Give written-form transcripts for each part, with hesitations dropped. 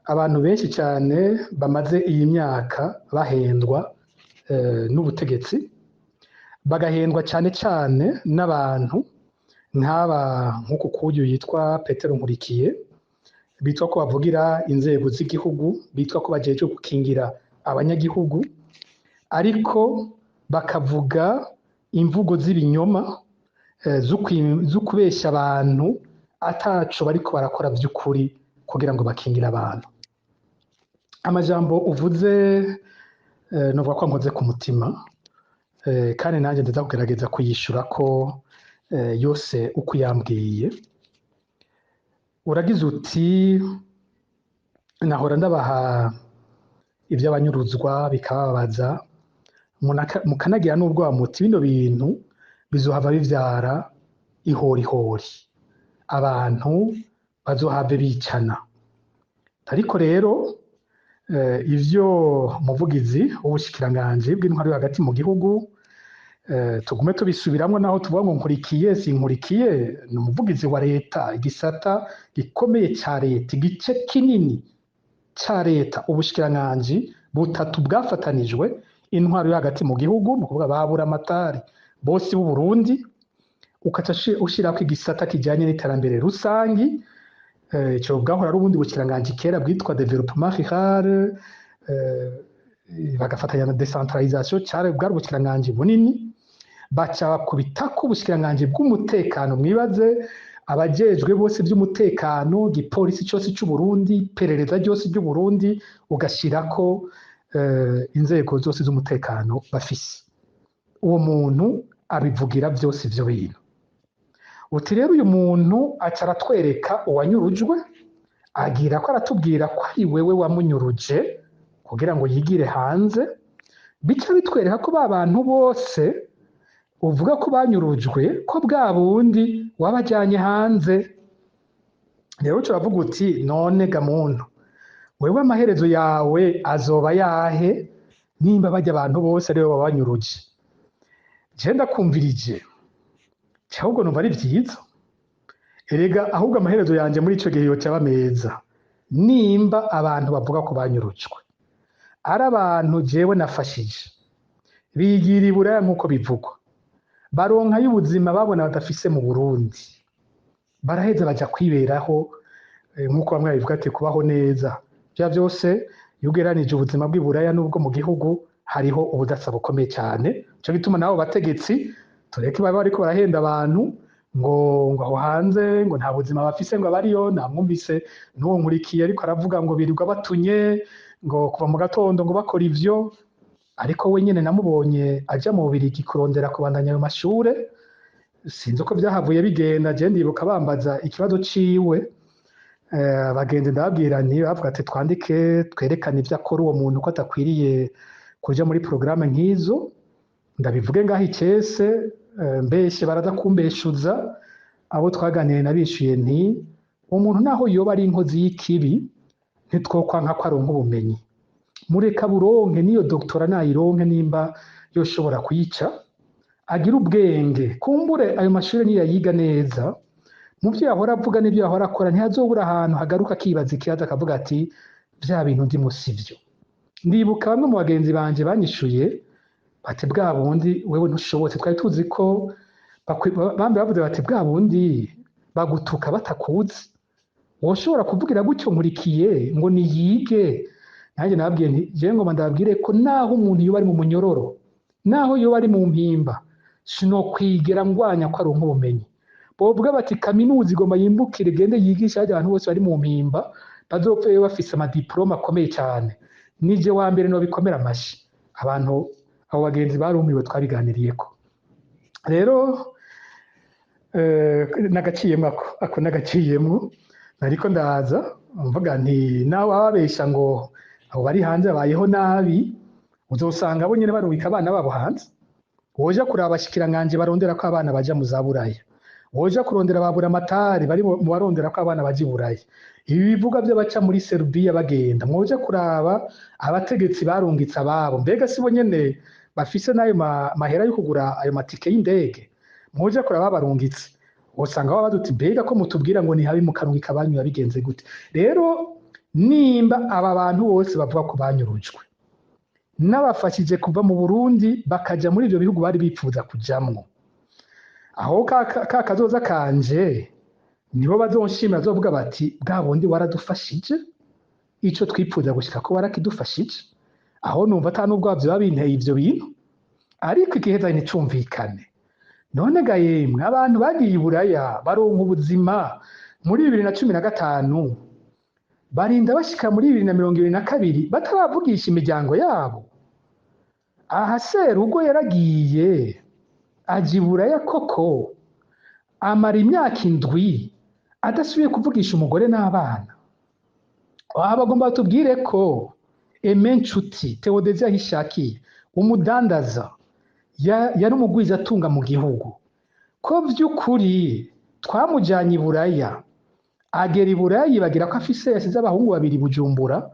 Abantu benshi cyane bamaze iyi myaka bahendwa n'ubutegetsi, bagahendwa cyane cyane n'abantu nk'aba, nk'uku kuyu yitwa Petero Nkurikiye, bitwa ko bavugira inzego z'igihugu, bitwa ko bajejwe gukingira abanyagihugu, ariko bakavuga imvugo z'ibinyoma, zo kubeshya abantu ataco bariko barakora vy'ukuri kugira ngo bakingire abantu. Amajambo uvuze, novuga ko ankoze ku mutima, kandi nanjye ndaza kugerageza kuyishura ko yose uko yambwiye. Uragize uti: "Nahora ndabaha ivy'abanyuruzwa bikababaza, mukanagira n'ubwoba, muti bino bintu bizohava bivyara ihorihori, abantu bazohave bicana." Ariko rero ivyo umuvugizi w'ubushikiranganji bw'intwaro yo hagati mu gihugu, tugume tubisubiramwo, naho tuvuga ngo Nkurikiye si Nkurikiye, ni umuvugizi wa leta, igisata gikomeye ca leta, igice kinini ca leta, ubushikiranganji butatu bwafatanijwe: intwaro yo hagati mu gihugu, ni ukuvuga ba buramatari bose b'u Burundi, ukaca ushirako igisata kijanye n'iterambere rusangi, ico bwahora ari ubundi bushikiranganji kera bwitwa développement rural, bagafatanya na décentralisation, cari bwari ubushikiranganji bunini. Baca bakubitako ubushikiranganji bw'umutekano. Mwibaze abajejwe bose vy'umutekano, igipolisi cose c'u Burundi, iperereza ryose ry'u Burundi, ugashirako inzego zose z'umutekano bafise. Uwo muntu abivugira vyose ivyo bintu. Uti rero uyu muntu aca aratwereka uwanyurujwe, agira ko aratubwira ko ari wewe wamunyuruje kugira ngo yigire hanze. Bica bitwereka ko ba bantu bose uvuga ko banyurujwe, ko bwa bundi wabajyanye hanze. Rero turavuga uti: "None ga muntu wewe, amaherezo yawe azoba yahe nimba bajya abantu bose ariwe wabanyuruje?" Je ndakumvirije, ahubwo numva ari vyiza. Erega ahubwo amaherezo yanje muri ico gihe yoca aba meza, nimba abantu bavuga ko banyurujwe ari abantu jewe nafashije, bigira i Buraya nk'uko bivugwa, baronkayo ubuzima babona badafise mu Burundi, baraheza baja kwiberaho, nk'uko bamwe babivuga ati kubaho neza. Vya vyose, iyo ugereranije ubuzima bw'i Buraya n'ubwo mu gihugu, hariho ubudasa bukomeye cyane. Nico gituma nabo bategetsi tureke baba bariko barahenda abantu ngo aho hanze ngo nta buzima bafise, ngo abariyo. Namwumvise n'uwo Nkurikiye ariko aravuga ngo birirwa batunye, ngo kuva mu gatondo ngo bakora ivyo, ariko we nyene namubonye aja mu Bubirigi kurondera kubandanya ayo mashure. Sinzi uko vyahavuye bigenda. Je ndibuka bambaza ikibazo ciwe, abagenzi ndababwira nti, bavuga ati twandike twerekane ivyo akora uwo muntu, ko atakwiriye kuja muri porogaramu nk'izo. Ndabivuge ngaho icese, mbeshe baraza kumbeshuza. Abo twaganiriye nabishuye nti: "Umuntu naho yoba ari inkozi y'ikibi, ntitwokwanka ko aronka ubumenyi. Mureka buronke, niyo doctorat nayironke, nimba yoshobora kuyica, agira ubwenge. Kumbure ayo mashuri niyayiga neza, mu byo yahora avuga n'ibyo yahora akora, ntihazobura ahantu hagaruka akibaza ikibazo, akavuga ati bya bintu ndimo sivyo." Ndibuka bamwe mu bagenzi banje banyishuye bati: "Bwa bundi wewe ntushobotse, twari tuzi ko bambe." Bavuze bati: "Bwa bundi bagutuka batakuzi, woshobora kuvugira gutyo Nkurikiye ngo niyige?" Nanjye nababwiye nti: "Jewe ngoma ndababwire ko naho umuntu yoba ari mu munyororo, naho yoba ari mu mpimba, sinokwigera ngwanya ko aronka ubumenyi. Bovuga bati kaminuza igomba yimbukire, igende yigisha harya abantu bose bari mu mpimba, bazopfe bafise amadiplome akomeye cyane, nije wa mbere nobikomera amashi." Abantu, abo bagenzi barumiwe twabiganiriyeko. Rero nagaciyemwo ako nagaciyemwo, nariko ndaza mvuga nti nawe ababesha ngo abo bari hanze babayeho nabi, uzosanga bo nyene barungika abana babo hanze. Woja kuraba abashikiranganje barondera ko abana baja mu za Buraya, woja kurondera ba buramatari bari mu barondera ko abana baja i Buraya, ibi bivuga vy'abaca muri Serbia bagenda, mwoja kuraba abategetsi barungitse ababo, mbega sibo nyene bafise n'ayo mahera yo kugura ayo matike y'indege? Mwoja kuraba babarungitse, usanga baba baduti: "Mbega ko mutubwira ngo ni habi, mukarungika abanyu, bigenze gute?" Rero Nimba aba bantu bose bavuga ko banyurujwe, n'abafashije kuva mu Burundi bakaja muri ivyo bihugu bari bipfuza kujamwo, aho ka kazoza kanje nibo bazonshimira, bazovuga bati bwa bundi waradufashije, ico twipfuza gushika ko warakidufashije. Aho numva ata nubwo vyoba binteye ivyo bintu, ariko igiheza nticumvikane. None ga yemwe, abantu bagiye i Buraya baronka ubuzima muri 2015, barinda bashika muri 2022 bataravugisha imiryango yabo. Aha Serugo yaragiye aja i Buraya koko, amara imyaka 7 adasubiye kuvugisha umugore n'abana. Aha bagomba batubwire ko Aime Nshuti Theodosia Ahishakiye, umudandaza yari umugwizatunga mu gihugu, ko vy'ukuri twamujanye i Buraya, agera i Buraya yibagira ko afise yasize abahungu babiri Bujumbura,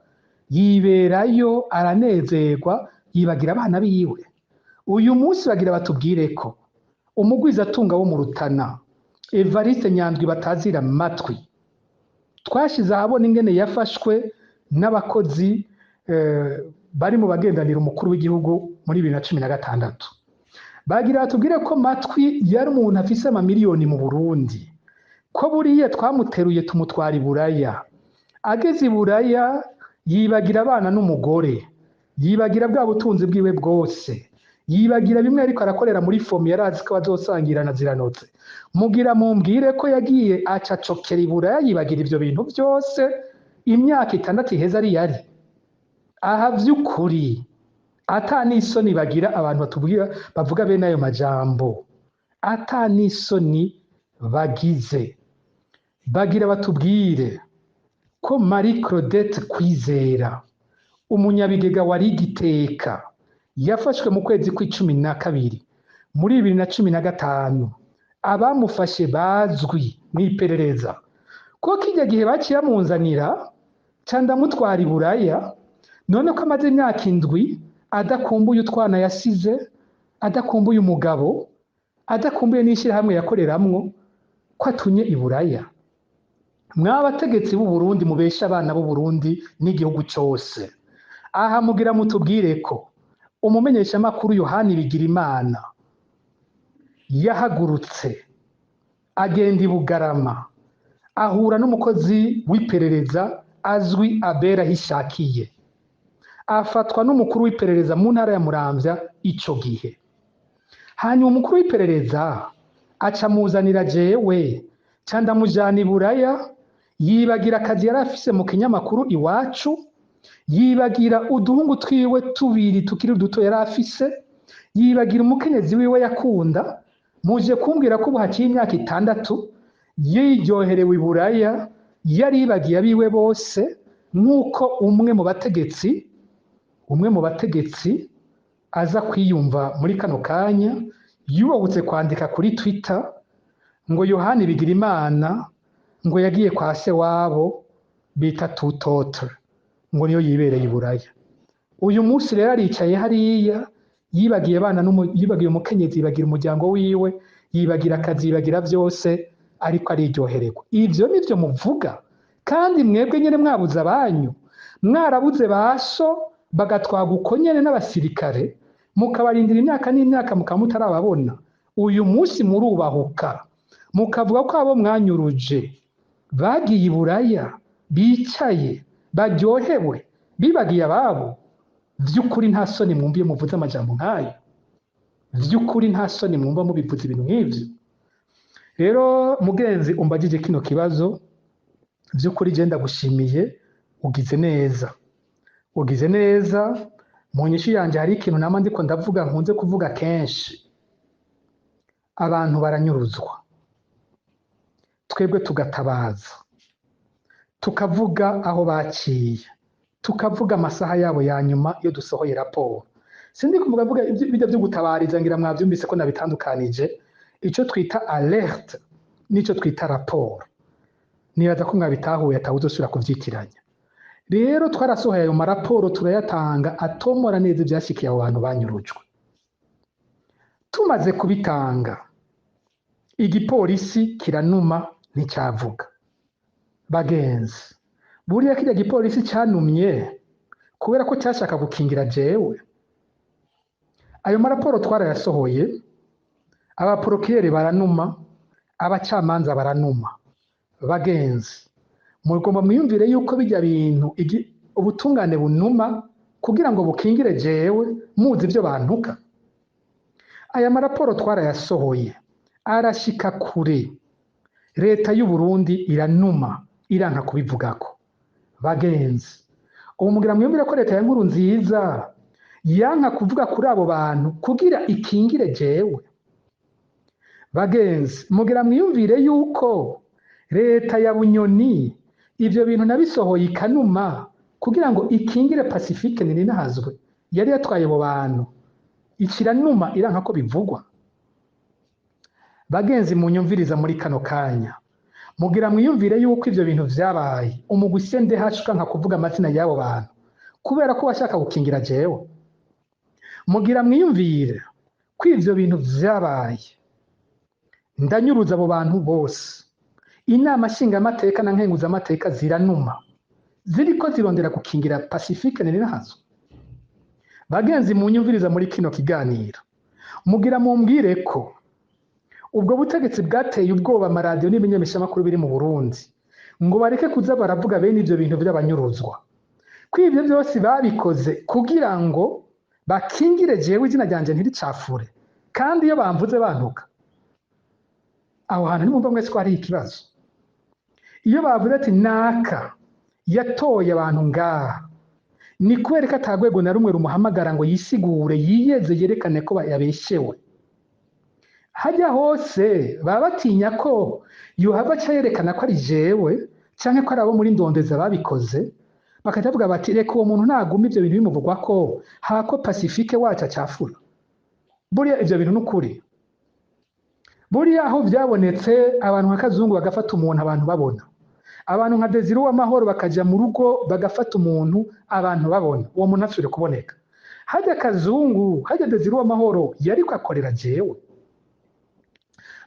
yiberayo aranezerwa, yibagira abana biwe. Uyu munsi bagira batubwire ko umugwizatunga wo mu Rutana Evariste Nyandwi batazira amatwi, twashize ahabona ingene yafashwe n'abakozi bari mu bagendanira umukuru w'igihugu muri 2016. Bagira batubwire ko Matwi yari umuntu afise amamiliyoni mu Burundi, ko buriya twamuteruye tumutwara i Buraya, ageze i Buraya yibagira abana n'umugore, yibagira bwa butunzi bwiwe bwose, yibagira bimwe ariko arakorera muri fomi yarazi ko bazosangira na ziranotse. Mugira mumbwire ko yagiye acacokera i Buraya yibagira ivyo bintu byose, imyaka 6 iheze ari yari. Aha vy'ukuri ata n'isoni bagira abantu batubwira bavuga bene ayo majambo, ata n'isoni bagize. Bagira batubwire ko Marie Claudette Kwizera, umunyabigega wa Rigiteka, yafashwe mu kwezi kw'icumi na kabiri muri 2015, abamufashe bazwi mw'iperereza, ko kijya gihe baciye bamunzanira ca ndamutwara i Buraya, none ko amaze imyaka 7 adakumbuye utwana yasize, adakumbuye umugabo, adakumbuye n'ishirahamwe yakoreramwo, ko atunye i Buraya. Mwabategetsi b'u Burundi mubesha abana b'u Burundi n'igihugu cose, aha mugira mutubwire ko umumenyeshamakuru Yohani Bigirimana yahagurutse agenda i Bugarama, ahura n'umukozi w'iperereza azwi Abera Ahishakiye, afatwa n'umukuru w'iperereza mu ntara ya Muramvya ico gihe. Hanyuma umukuru w'iperereza aca amuzanira jewe, ca ndamujana i Buraya, yibagira akazi yari afise mu kinyamakuru Iwacu, yibagira uduhungu twiwe tubiri tukiri duto yari afise, yibagira umukenyezi wiwe yakunda. Muje kumbwira ko ubu haciye imyaka 6 yiryoherewe i Buraya, yaribagiye abiwe bose, nk'uko umwe mu bategetsi aza kwiyumva muri kano kanya yubahutse kwandika kuri Twitter ngo Yohani Bigirimana ngo yagiye kwa se wabo bita Tutotre, ngo niyo yibereye i Buraya. Uyu munsi rero aricaye hariya, yibagiye abana, yibagiye umukenyezi, yibagira umuryango wiwe, yibagira akazi, yibagira vyose, ariko ariryohererwa. Ivyo nivyo muvuga, kandi mwebwe nyene mwabuze abanyu, mwarabuze baso bagatwaga uko nyene n'abasirikare, mukabarindira imyaka n'imyaka mukaba mutarababona. Uyu munsi murubahuka mukavuga ko abo mwanyuruje bagiye i Buraya, bicaye baryohewe, bibagiye ababo. Vy'ukuri nta soni mwumva iyo muvuze amajambo nk'ayo, vy'ukuri nta soni mwumva mubivuze ibintu nk'ivyo. Rero mugenzi umbajije kino kibazo, vy'ukuri je ndagushimiye, ugize neza, ugize neza. Mu nyishu yanje hari ikintu nama ndiko ndavuga, nkunze kuvuga kenshi: abantu baranyuruzwa, twebwe tugatabaza, tukavuga aho baciye, tukavuga amasaha yabo ya nyuma iyo dusohoye raporo. Sindi kuvuga vuga ibyo byo gutabariza, ngira mwavyumvise ko nabitandukanije, ico twita alerte n'ico twita raporo. Nibaza ko mwabitahuye, atawuzosubira kuvyitiranya. Rero twarasohoye ayo maraporo turayatanga, atomora neza ivyashikiye abo bantu banyurujwe. Tumaze kubitanga, igipolisi kiranuma nticyavuga. Bagenzi, Buriya kirya gipolisi canumye kubera ko cyashaka gukingira jewe. Ayo maraporo twarayasohoye, abaporokiyeri baranuma, abacamanza baranuma. Bagenzi, mugomba mwiyumvire yuko bijya bintu ubutungane bunuma kugira ngo bukingire jewe, muzi ibyo bantuka. Aya maraporo twarayasohoye arashika kure, leta y'u Burundi iranuma, iranka kubivugako. Bagenzi, ubu mugira mwiyumvire ko leta ya Nkurunziza yanka kuvuga kuri abo bantu kugira ikingire jewe. Bagenzi, mugira mwiyumvire yuko leta ya Bunyoni ivyo bintu nabisohoye ikanuma kugira ngo ikingire Pacifique Nininahazwe yari yatwaye abo bantu, ikiranuma iranka ko bivugwa. Bagenzi, munyumviriza muri kano kanya, mugira mwiyumvire yuko ivyo bintu vyabaye umugwi CNDH ukanka kuvuga amazina y'abo bantu kubera ko washaka gukingira jewe. Mugira mwiyumvire ko ivyo bintu vyabaye, ndanyuruza abo bantu bose, inama nshingamateka na nkenguzamateka ziranuma, ziriko zirondera gukingira Pacifique Nininahazwe. Bagenzi, munyumviriza muri kino kiganiro, mugira mumbwire ko ubwo butegetsi bwateye ubwoba amaradiyo n'ibimenyeshamakuru biri mu Burundi ngo bareke kuza baravuga bene ivyo bintu vy'abanyuruzwa, ko ivyo vyose babikoze kugira ngo bakingire jewe izina ryanje ntiricafure, kandi iyo bamvuze bantuka. Aho hantu nimumva mwese ko hari ikibazo. Iyo bavuze ati naka yatoye abantu ngaha, ni kubera ko ata rwego na rumwe rumuhamagara ngo yisigure, yiyeze, yerekane ko yabeshewe. Hajya hose baba batinya ko yohava aca yerekana ko ari jewe canke ko ari abo muri Ndondeza babikoze, bakaca bavuga bati reka uwo muntu naguma ivyo bintu bimuvugwa ko hako Pacifique wacu acafura. Buriya ivyo bintu n'ukuri. Buriya aho vyabonetse abantu nka Kazungu bagafata umuntu abantu babona, abantu nka Desire Uwamahoro bakaja mu rugo bagafata umuntu abantu babona, uwo muntu asubire kuboneka. Hajya Kazungu, hajya Desire Uwamahoro yariko akorera jewe.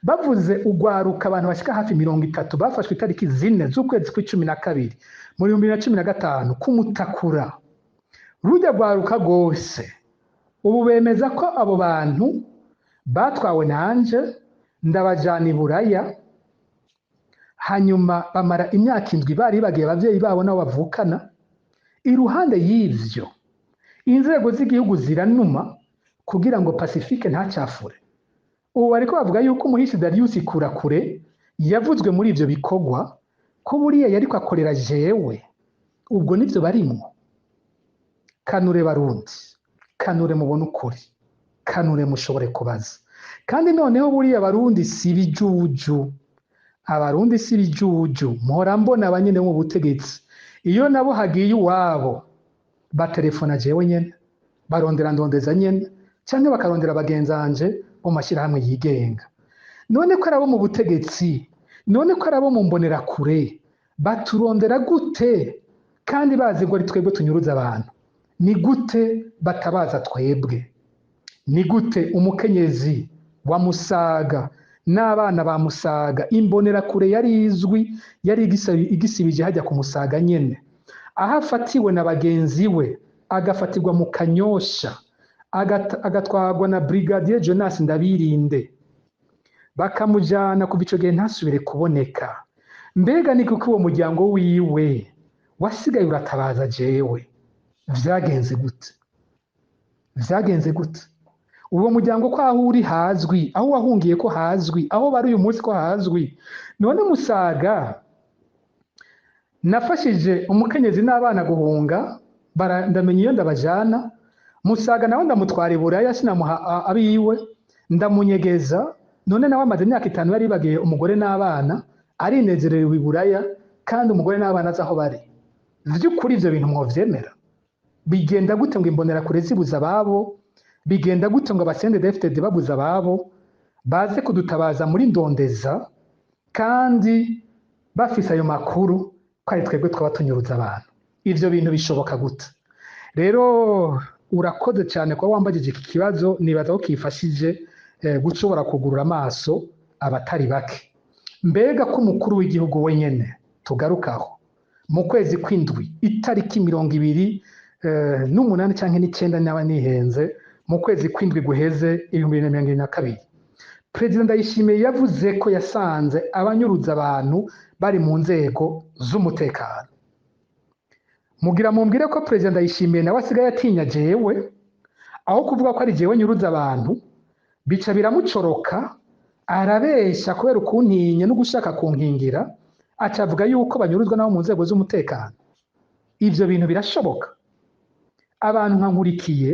Bavuze ugwaruka abantu bashika hafi 30 bafashwe itariki 4 z'ukwezi kw'icumi na kabiri mu 2015 kumutakura. Rujya gwaruka gose ubu bemeza ko abo bantu batwawe nanje, ndabajana i Buraya, hanyuma bamara imyaka 7 bari bagiye abavyeyi babo nabo bavukana. Iruhande y'ivyo, inzego z'igihugu ziranuma kugira ngo Pacifique ntacafure. Ubu bariko bavuga yuko umuhisi Darius Kurakure yavuzwe muri ivyo bikorwa, ko buriya yariko akorera jewe. Ubwo nivyo barimwo. Kanure Barundi, kanure mubone ukuri, kanure mushobore kubaza. Kandi noneho buriya Barundi si bijuju, Abarundi si bijuju. Mpora mbona abanyene mu butegetsi iyo nabo hagiye iwabo batelefona jewe nyene, barondera Ndondeza nyene, canke bakarondera bagenzanje mu mashyirahamwe yigenga. None ko arabo mu butegetsi, none ko arabo mu mbonerakure, baturondera gute kandi bazi ngo ari twebwe tunyuruza abantu? Ni gute batabaza twebwe? Ni gute umukenyezi wa Musaga n'abana ba Musaga, imbonerakure yari izwi, yari igisibije hajya ku Musaga nyene, aho afatiwe na bagenzi we, agafatirwa mu Kanyosha, agatwarwa na Brigadier Jonas Ndabirinde, bakamujana kuva ico gihe ntasubire kuboneka. Mbega ni kuko uwo muryango wiwe wasigaye uratabaza jewe? Vyagenze gute? Vyagenze gute? Uwo muryango ko aho uri hazwi, aho wahungiye ko hazwi, aho bari uyu munsi ko hazwi. None Musaga nafashije umukenyezi n'abana guhunga, ndamenya iyo ndabajana. Musaga nawe ndamutwara i Buraya, sinamuha abiwe, ndamunyegeza. None nawe amaze imyaka 5 yaribagiye umugore n'abana, arinezerewe i Buraya, kandi umugore n'abana azi aho bari. Vy'ukuri ivyo bintu mwovyemera? Bigenda gute ngo imbonerakure zibuza ababo? Bigenda gute ngo abasende DFDD babuza ababo baze kudutabaza muri Ndondeza, kandi bafise ayo makuru ko ari twebwe twaba tunyuruza abantu? Ivyo bintu bishoboka gute? Rero urakoze cyane kuba wambajije iki kibazo, nibaza ko kifashije gushobora kugurura amaso abatari bake. Mbega ko umukuru w'igihugu wenyene tugarukaho, Mu kwezi kw'indwi, itariki 28 canke 9, naba nihenze, mu kwezi kw'indwi guheze 2022, Perezida Ndayishimiye yavuze ko yasanze abanyuruza abantu bari mu nzego z'umutekano. Mugira mumbwire ko Perezida Ndayishimiye nawe asigaye atinya jewe, aho kuvuga ko ari jewe nyuruza abantu, bica biramucoroka, arabesha kubera ukuntinya no gushaka kunkingira, aca avuga yuko banyuruzwa nabo mu nzego z'umutekano. Ivyo bintu birashoboka? Abantu nka Nkurikiye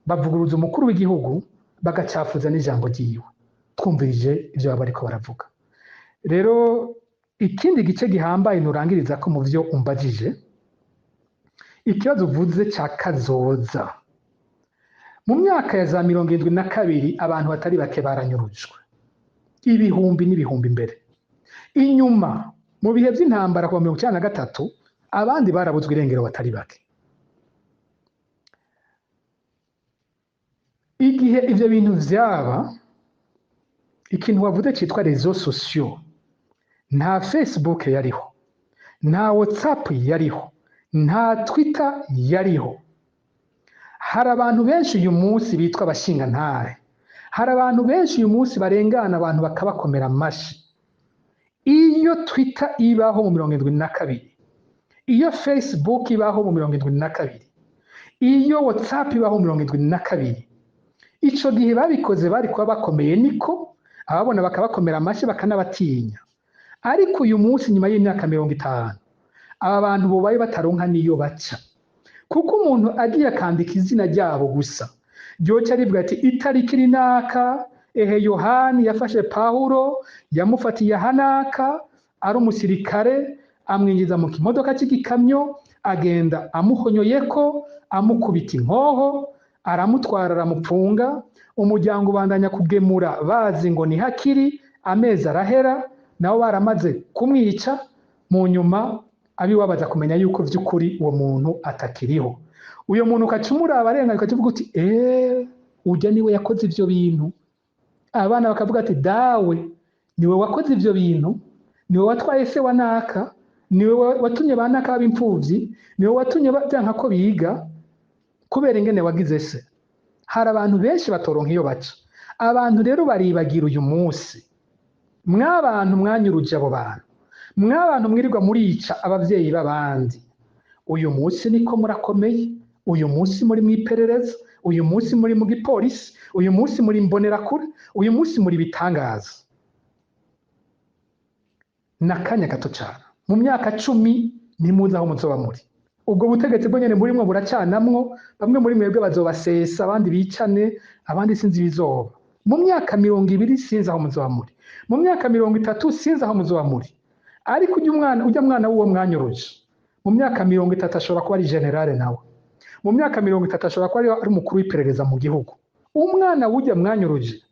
bavuguruza umukuru w'igihugu, bagacafuza n'ijambo ryiwe. Twumvirije ivyo baba bariko baravuga. Rero ikindi gice gihambaye nurangiriza ko mu vyo umbajije, ikibazo uvuze ca kazoza. Mu myaka ya za 72 abantu batari bake baranyurujwe, ibihumbi n'ibihumbi imbere inyuma. Mu bihe vy'intambara kuva 93, abandi barabuzwe irengero batari bake. Igihe ivyo bintu vyaba, ikintu wavuze citwa réseaux sociaux, nta Facebook yariho, nta WhatsApp yariho, nta Twitter yariho. Hari abantu benshi uyu munsi bitwa abashingantahe, hari abantu benshi uyu munsi barengana abantu bakabakomera amashi. Iyo Twitter ibaho mu 72, iyo Facebook ibaho mu 72, iyo WhatsApp ibaho mu 72, ico gihe babikoze bari kuba bakomeye, niko ababona bakabakomera amashi bakanabatinya. Ariko uyu munsi nyuma y'imyaka 50, aba bantu bobaye bataronka niyo baca, kuko umuntu agiye akandika izina ryabo gusa, ryoca rivuga ati itariki rinaka, ehe Yohani yafashe Pawulo, yamufatiye ahanaka ari umusirikare, amwinjiza mu kimodoka cy'igikamyo, agenda amuhonyoyeko, amukubita inkoho, aramutwara, aramupfunga. Umuryango ubandanya kugemura bazi ngo ni hakiri, amezi arahera, nabo baramaze kumwica. Mu nyuma abiwabaza kumenya yuko vy'ukuri uwo muntu atakiriho. Uyo muntu ukacumura abarenga, ukavuga uti ujya niwe yakoze ivyo bintu. Abana bakavuga ati dawe niwe wakoze ivyo bintu, niwe watwaye se wa naka, niwe watumye ba naka baba impfuvyi, niwe watumye byanka ko biga kubera ingene wagize se. Hari abantu benshi batoronka iyo baca. Abantu rero baribagira uyu munsi. Mwabantu mwanyuruje abo bantu, mwabantu mwirirwa murica abavyeyi b'abandi, uyu munsi niko murakomeye, uyu munsi muri mwiperereza, uyu munsi muri mu gipolisi, uyu munsi muri mbonerakure, uyu munsi muri bitangaza. N'akanya gato cyane, mu myaka 10 ntimuzi aho muzoba muri. Ubwo butegetsi bwo nyene murimwo buracanamwo, bamwe muri mwebwe bazobasesa, abandi bicane, abandi sinzi ibizoba. Mu myaka 20 sinzi aho muzoba muri, mu myaka 30 sinzi aho muzoba muri. Ariko ujya mwana w'uwo mwanyuruje, mu myaka 30 ashobora kuba ari generale nawe, mu myaka 30 ashobora kuba ari umukuru w'iperereza mu gihugu. Umwana w'ujya mwanyuruje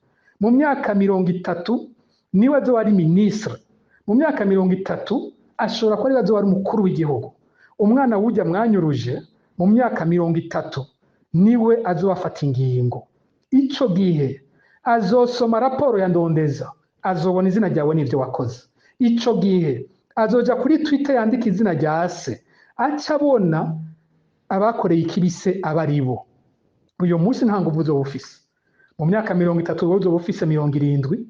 mu myaka 30 niwe azoba ari ministre, mu myaka 30 ashobora kuba ari azoba ari umukuru w'igihugu. Umwana w'ujya mwanyuruje mu myaka 30 niwe azobafata ingingo. Ico gihe azosoma raporo ya Ndondeza, azobona izina ryawe n'ivyo wakoze. Ico gihe azoja kuri Twitter yandika izina rya se, aca abona abakoreye ikibise abaribo. Uyu munsi nta nguvu uzoba ufise. Mu myaka 30 uzoba ufise 70,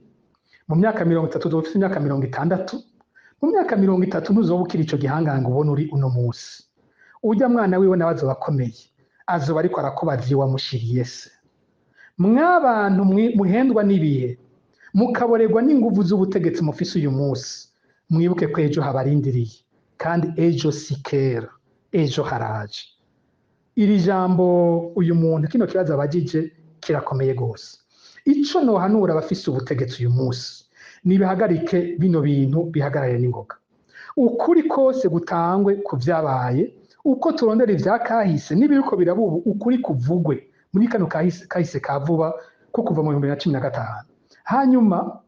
mu myaka 30 uzoba ufise imyaka 60, mu myaka 30 ntuzoba ukiri ico gihanganga ubona uri uno munsi. Ujya mwana wiwe nawe azoba akomeye, azoba ariko arakubaza iyo wamushiriye se. Mwabantu muhendwa n'ibihe, mukaborerwa n'inguvu z'ubutegetsi mufise uyu munsi, mwibuke ko ejo habarindiriye, kandi ejo si kera, ejo haraje. Iri jambo uyu muntu kino kibazo abajije kirakomeye gose. Ico nohanura abafise ubutegetsi uyu munsi, nibihagarike bino bintu, bihagarare n'ingoga. Ukuri kose gutangwe ku vyabaye, uko turondera ivyakahise n'ibiriko biraba ubu, ukuri kuvugwe muri kano kahise ka vuba ko kuva mu 2015. Hanyuma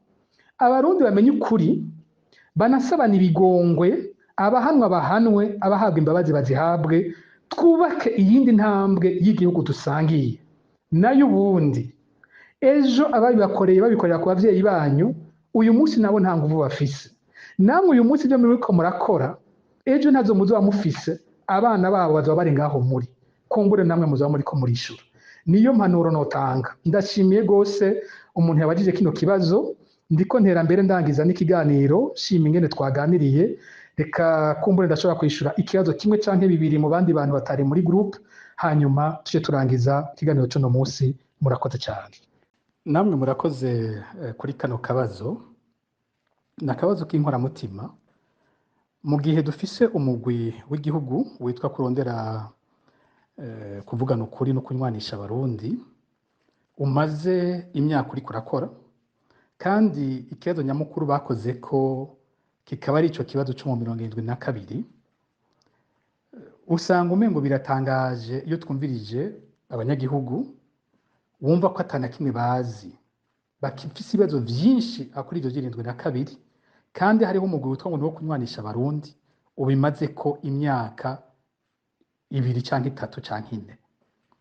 abarundi bamenye ukuri, banasabana ibigongwe, abahanwa bahanwe, abahabwa imbabazi bazihabwe, twubake iyindi ntambwe y'igihugu dusangiye. Nayo ubundi ejo ababibakoreye babikorera ku bavyeyi banyu, uyu munsi nabo nta nguvu bafise. Namwe uyu munsi ibyo muriko murakora, Ejo ntazo muzoba mufise, abana babo bazoba bari ngaho muri kumbure, namwe muzoba muriko murishura. Niyo mpanuro notanga. Ndashimiye gose umuntu yabajije kino kibazo. Ndiko ntera mbere ndangiza n'ikiganiro, shima ingene twaganiriye. Reka kumbure ndashobora kwishura ikibazo kimwe canke bibiri mu bandi bantu batari muri groupe, hanyuma tuje turangiza ikiganiro c'uno munsi. Murakoze cyane. Namwe murakoze kuri kano kabazo. Ni akabazo k'inkoramutima mu gihe dufise umugwi w'igihugu witwa kurondera kuvugana ukuri no kunywanisha Abarundi, umaze imyaka uriko urakora, kandi ikibazo nyamukuru bakoze ko kikaba ari ico kibazo co mu 72. Usanga umengo biratangaje iyo twumvirije abanyagihugu, wumva ko atana kimwe bazi, bakifise ibibazo vyinshi kuri ivyo 72, kandi hariho umugwi witwa ngo ni uwo kunywanisha Abarundi ubimaze ko imyaka 2 canke 3 canke 4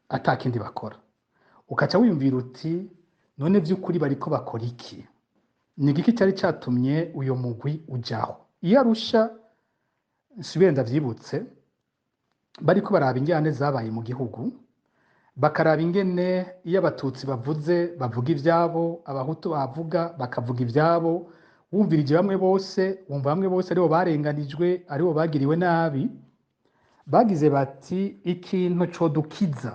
atakindi bakora. Ukaca wiyumvira uti: "None vy'ukuri bariko bakora iki? Ni igiki cari catumye uyo mugwi ujaho?" Iyo Arusha, nsubire ndavyibutse, bariko baraba injyane zabaye mu gihugu, bakaraba ingene iyo Abatutsi bavuze bavuga ivyabo, Abahutu bavuga bakavuga ivyabo, wumvirije bamwe bose, wumva bamwe bose aribo barenganijwe, aribo bagiriwe nabi. Bagize bati: "Ikintu codukiza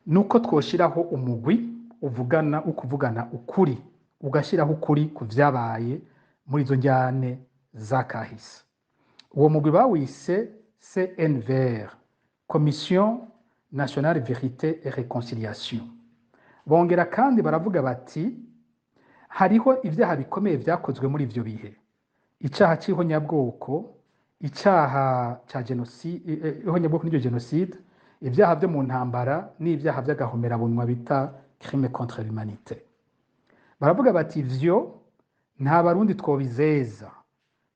nuko twoshiraho umugwi uvugana, ukuvugana ukuri, ugashiraho ukuri ku vyabaye muri izo njyane za kahise." Uwo mugwi bawise CNVR, Commission Nationale Vérité et Réconciliation. Bongera kandi baravuga bati: "Hariho ivyaha bikomeye vyakozwe muri ivyo bihe: icaha c'ihonyabwoko, icaha ca jenoside, ihonyabwoko n'iryo jenoside, ibyaha vyo mu ntambara n'ibyaha vy'agahomerabunwa bita crime contre l'humanité." Baravuga bati: "Ivyo nta Barundi twobizeza,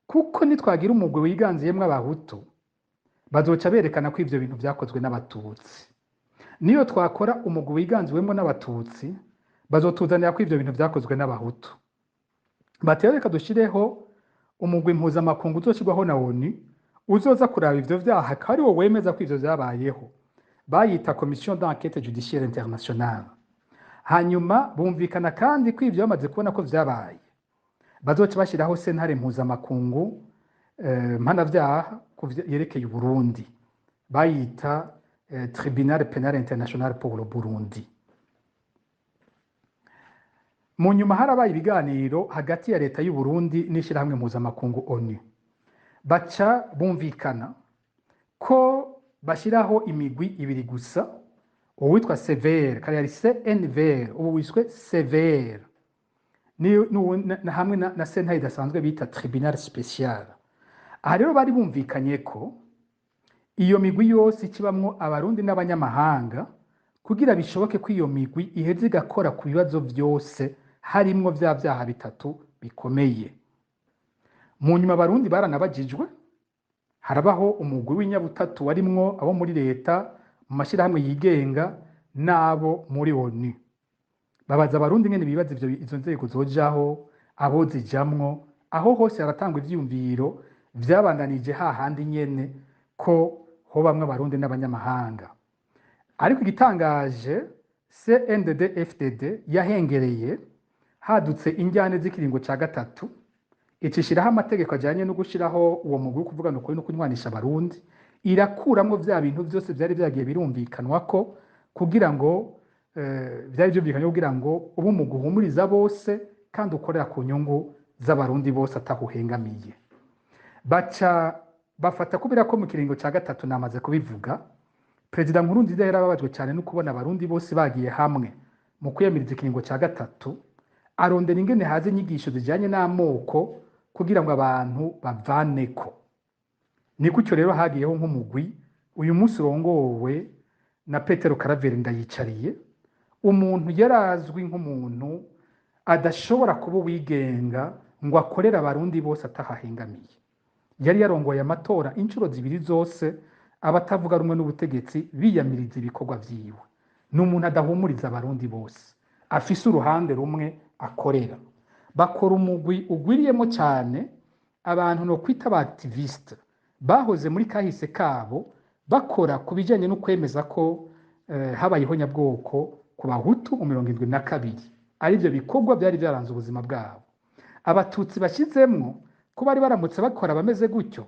kuko nitwagira umugwi wiganziyemwo Abahutu, bazoca berekana ko ivyo bintu vyakozwe n'Abatutsi. Niyo twakora umugwi wiganziwemwo n'Abatutsi, bazotuzanira ko ivyo bintu vyakozwe n'Abahutu." Bati: "Reka dushireho umugwi mpuzamakungu uzoshirwaho na ONU, uzoza kuraba ivyo vyaha, akaba ariwo wemeza ko ivyo vyabayeho." Bayita Commission d'enquête judiciaire internationale. Hanyuma bumvikana kandi ko ivyo bamaze kubona ko vyabaye, bazoca bashyiraho sentare mpuzamakungu mpanavyaha yerekeye Uburundi, bayita Tribunal Pénal International pour le Burundi. Mu nyuma harabaye ibiganiro hagati ya leta y'u Burundi n'ishirahamwe mpuzamakungu ONU, baca bumvikana ko bashyiraho imigwi ibiri gusa: uwitwa CVR, kare yari CNVR, ubu wiswe CVR, hamwe na sentare idasanzwe bita Tribunal Spécial. Aha rero bari bumvikanye ko iyo migwi yose ikibamwo Abarundi n'abanyamahanga, kugira bishoboke ko iyo migwi iheze igakora ku bibazo vyose, harimwo vya vyaha bitatu bikomeye. Mu nyuma Abarundi baranabajijwe, harabaho umugwi w'inyabutatu warimwo abo muri leta, mu mashyirahamwe yigenga n'abo muri ONU. Babaza Abarundi ingene bibaza izo nzego zojaho, abo zijamwo. Aho hose haratangwa ivyiyumviro vyabandanije hahandi nyene, ko hobamwo Abarundi n'abanyamahanga. Ariko igitangaje, CNDD FDD yahengereye hadutse injyane z'ikiringo ca gatatu, icishiraho amategeko ajanye no gushiraho uwo mugwi wo kuvugana ukuri no kunywanisha Abarundi, irakuramwo vya bintu vyose vyari vyagiye birumvikanwa ko kugira ngo vyari vyumvikanye kugira ngo ube umugwi uhumuriza bose kandi ukorera ku nyungu z'Abarundi bose atahuhengamiye. Baca bafata, kubera ko mu kiringo ca gatatu, namaze kubivuga, Perezida Nkurunziza yarababajwe cyane no kubona Abarundi bose bagiye hamwe mu kwiyamiriza ikiringo ca gatatu, arondera ingene haza inyigisho zijanye n'amoko kugira ngo abantu bavaneko. Ni gutyo rero hagiyeho nk'umugwi uyu munsi urongowe na Petero Karaveri Ndayicariye, umuntu yarazwi nk'umuntu adashobora kuba uwigenga ngo akorere Abarundi bose atahahengamiye. Yari yarongoye amatora inshuro zibiri zose, abatavuga rumwe n'ubutegetsi biyamiriza ibikorwa vyiwe. Ni umuntu adahumuriza Abarundi bose, afise uruhande rumwe akorera. Bakora umugwi ugwiriyemo cyane abantu no kwita aba activiste. Bahoze muri kahise kabo bakora ku bijanye no kwemeza ko habaye ihonyabwoko ku Bahutu mu 72, arivyo bikorwa byari byaranze ubuzima bwabo. Abatutsi bashizemwo ko bari baramutse bakora bameze gutyo,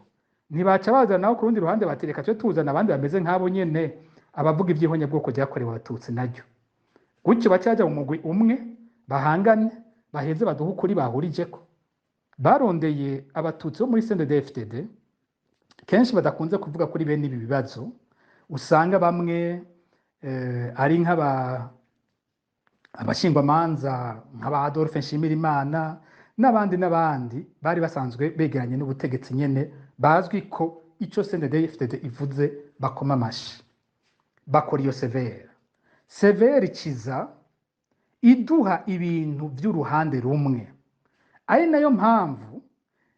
ntibaca bazana nabo ku rundi ruhande batereka twe tuzana abandi bameze nk'abo nyene, abavuga ivy'ihonyabwoko ryakorewe Abatutsi naryo. Gutyo baca baja mu mugwi umwe, bahangane, baheze baduhe ukuri bahurijeko. Barondeye Abatutsi bo muri CNDD-FDD, kenshi badakunze kuvuga kuri bene ibi bibazo, usanga bamwe ari nk'aba abashingwamanza nk'aba Adolphe Nshimirimana n'abandi n'abandi bari basanzwe begeranye n'ubutegetsi nyene, bazwi ko ico CNDD-FDD ivuze bakoma amashi. Bakora iyo CVR. CVR ikiza iduha ibintu vy'uruhande rumwe, ari nayo mpamvu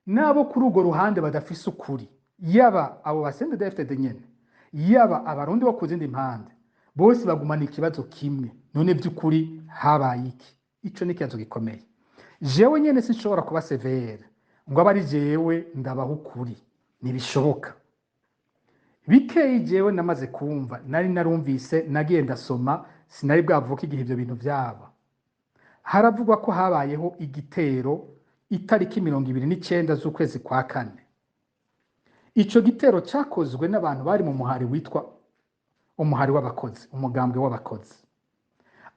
n'abo kuri urwo ruhande badafise ukuri, yaba abo ba CNDD-FDD nyene, yaba Abarundi bo ku zindi mpande, bose bagumana ikibazo kimwe: none vy'ukuri habaye iki? Ico ni ikibazo gikomeye. Jewe nyene sinshobora kuba CVR ngo abe ari jewe ndabaha ukuri, ntibishoboka. Bikeyi jewe namaze kumva, nari narumvise, nagiye ndasoma, sinari bwavuke igihe ivyo bintu vyaba. Haravugwa ko habayeho igitero itariki 29 z'ukwezi kwa kane. Ico gitero cakozwe n'abantu bari mu muhari witwa umuhari w'abakozi, umugambwe w'abakozi.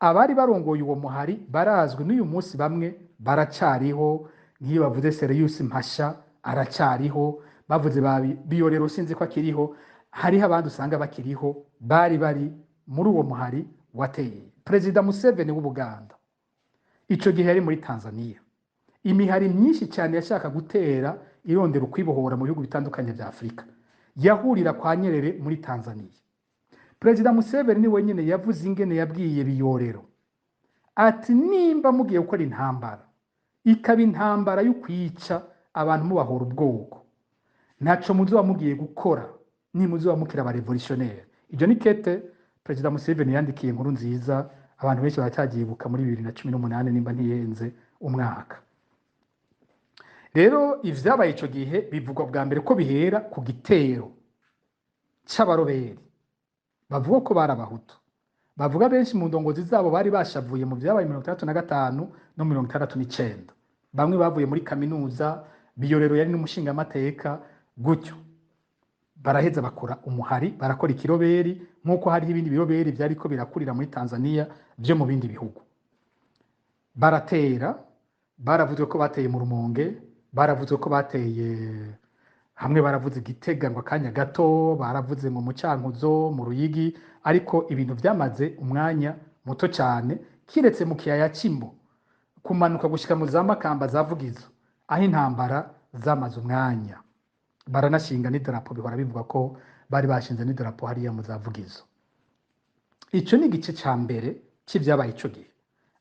Abari barongoye uwo muhari barazwi n'uyu munsi, bamwe baracariho, nk'iyo bavuze Serious Mpasha aracariho, bavuze ba Biyorero sinzi ko akiriho, hariho abandi usanga bakiriho bari bari muri uwo muhari wateye. Perezida Museveni w'Ubuganda ico gihe yari muri Tanzania. Imihari myinshi cyane yashaka gutera irondera ukwibohora mu bihugu bitandukanye vya Afurika yahurira kwa Nyerere muri Tanzania. Perezida Museveni ni wenyine yavuze ingene yabwiye Biyorero ati: nimba mugiye gukora intambara, ikaba intambara yo kwica abantu mubahora ubwoko, ntaco muzoba mugiye gukora, nimuzoba mukira aba révolutionnaire. Ibyo ni kete Perezida Museveni yandikiye Inkuru Nziza, abantu benshi baracyagibuka, muri 2018 nimba ntiyenze umwaka. Rero ivyabaye ico gihe bivugwa bwa mbere ko bihera ku gitero c'abaroberi bavuga ko bari Abahutu, bavuga benshi mu ndongozi zabo bari bashavuye mu vyabaye 65 no 69. Bamwe bavuye muri kaminuza, Biyorero yari n'umushingamateka, gutyo baraheza bakora umuhari, barakora ikiroberi, nk'uko hariho ibindi biroberi vyariko birakurira muri Tanzania vyo mu bindi bihugu. Baratera, baravuzwe ko bateye mu Rumonge, baravuzwe ko bateye hamwe, baravuze Gitega ngo akanya gato, baravuze ngo mu Cankuzo, mu Ruyigi, ariko ibintu vyamaze umwanya muto cyane, kiretse mu kiyaya c'Imbo kumanuka gushika mu za Makamba, za Vugizo, aho intambara zamaze umwanya. Baranashinga n'idarapo, bihora bivuga ko bari bashinze n'idarapo hariya mu za Vugizo. Ico ni igice ca mbere c'ivyabaye ico gihe.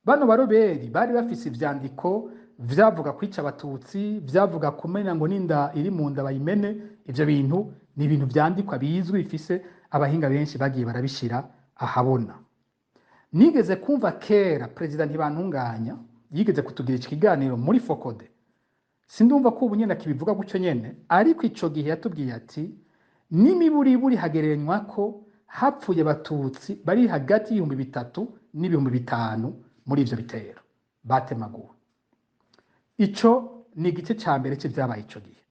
Bano baroberi bari bafise ivyandiko vyavuga kwica Abatutsi, vyavuga kumena ngo n'inda iri mu nda bayimene. Ivyo bintu ni ibintu vyandikwa bizwi, bifise abahinga benshi bagiye barabishira ahabona. Nigeze kumva kera Perezida Ntibantunganya yigeze kutugira ikiganiro muri FOCODE, sindumva ko ubu nyene akibivuga gutyo nyene, ariko ico gihe yatubwiye ati n'imiburiburi hagereranywa ko hapfuye Abatutsi bari hagati y'3000 n'5000 muri ivyo bitero batemaguwe. Ico ni igice ca mbere c'ivyabaye ico gihe.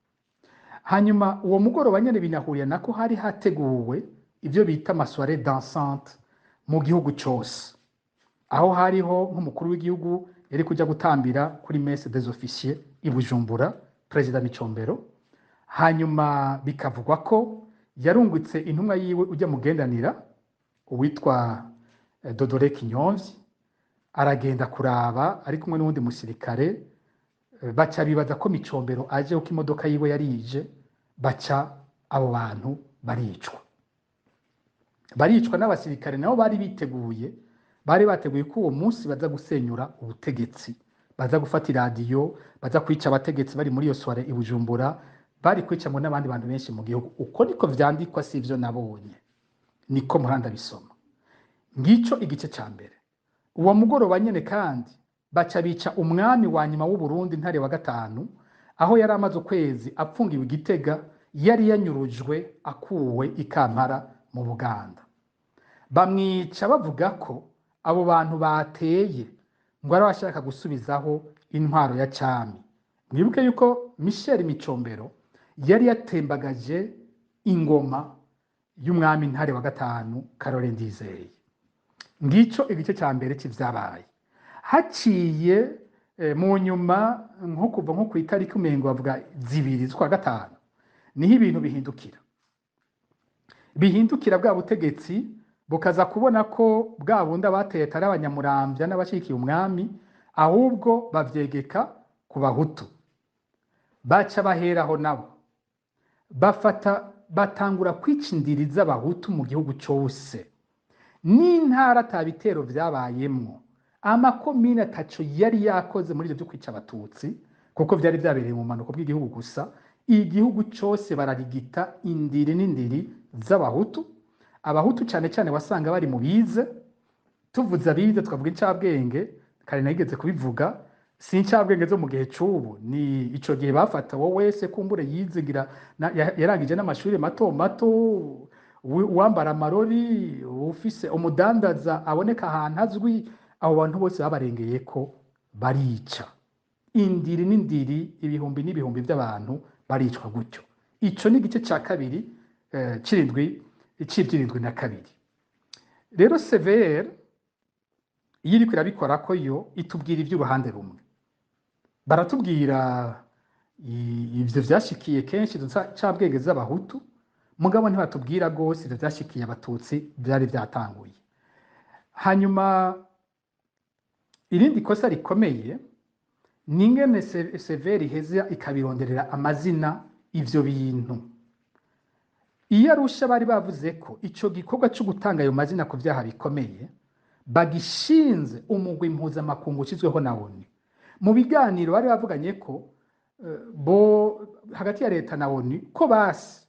Hanyuma uwo mugoroba nyene binahuriye nako hari hateguwe ivyo bita ama soirées dansantes mu gihugu cose, aho hariho nk'umukuru w'igihugu yari kuja gutambira kuri messe des officiers i Bujumbura, Perezida Micombero. Hanyuma bikavugwa ko yarungutse intumwa yiwe ujya mugendanira uwitwa Dodore Kinyomvyi, aragenda kuraba ari kumwe n'uwundi musirikare, baca bibaza ko Micombero aje kuko imodoka yiwe yarije, baca abo bantu baricwa, baricwa n'abasirikare nabo bari biteguye, bari bateguye ko uwo munsi baza gusenyura ubutegetsi, baza gufata iradiyo, baza kwica abategetsi bari muri iyo soirée i Bujumbura, bari kwica ngo n'abandi bantu benshi mu gihugu. Uko niko vyandikwa, si ivyo nabonye, niko muhanda bisoma. Ngico igice ca mbere. Uwo mugoroba nyene kandi baca bica umwami wa nyuma w'u Burundi, Ntare wa gatanu, aho yari amaze ukwezi apfungiwe i Gitega. Yari yanyurujwe akuwe i Kampala mu Buganda. Bamwica bavuga ko abo bantu bateye ngo ari abashaka gusubizaho intwaro ya cami. Mwibuke yuko Michel Micombero yari yatembagaje ingoma y'umwami Ntare wa gatanu Karore Ndizeye. Ngico igice ca mbere c'ivyabaye. Haciye mu nyuma, nko kuva nko kw'itariki umengo bavuga 2 z'ukwa gatanu, niho ibintu bihindukira. Bihindukira bwa butegetsi bukaza kubona ko bwa bundi abateye atari abanyamuramvya n'abashigikiye umwami, ahubwo bavyegeka ku bahutu. Baca baheraho nabo bafata batangura kwica indiri z'abahutu mu gihugu cose. N'intara ata bitero vyabayemwo, amakomine ataco yari yakoze muri ivyo vyo kwica abatutsi, kuko vyari vyabereye mu bumanuko bw'igihugu gusa. Igihugu cose bararigita indiri n'indiri z'abahutu. Abahutu cane cane wasanga bari mu bize. Tuvuze abize tukavuga incabwenge, kare nagigeze kubivuga, si incabwenge zo mu gihe c'ubu, ni ico gihe bafata wowe wese kumbure yizigira yarangije n'amashuri mato mato, uwambara amarori, ufise umudandaza aboneka ahantu azwi, abo bantu bose babarengeyeko barica. Indiri n'indiri, ibihumbi n'ibihumbi by'abantu baricwa gutyo. Ico ni igice ca kabiri c'irindwi, c'ivyirindwi na kabiri. Rero CVR iyo iriko irabikora ko yo itubwira ivy'uruhande rumwe. Baratubwira ivyo vyashikiye kenshi izo ncabwenge z'abahutu, mugabo ntibatubwira gose ivyo vyashikiye abatutsi vyari vyatanguye. Hanyuma irindi kosa rikomeye ni ingene CVR iheza ikabironderera amazina ivyo bintu. Iyo Arusha bari bavuze ko ico gikorwa co gutanga ayo mazina ku vyaha bikomeye bagishinze umugwi mpuzamakungu ushizweho na ONU. Mu biganiro bari bavuganye ko bo hagati ya leta na ONU ko basi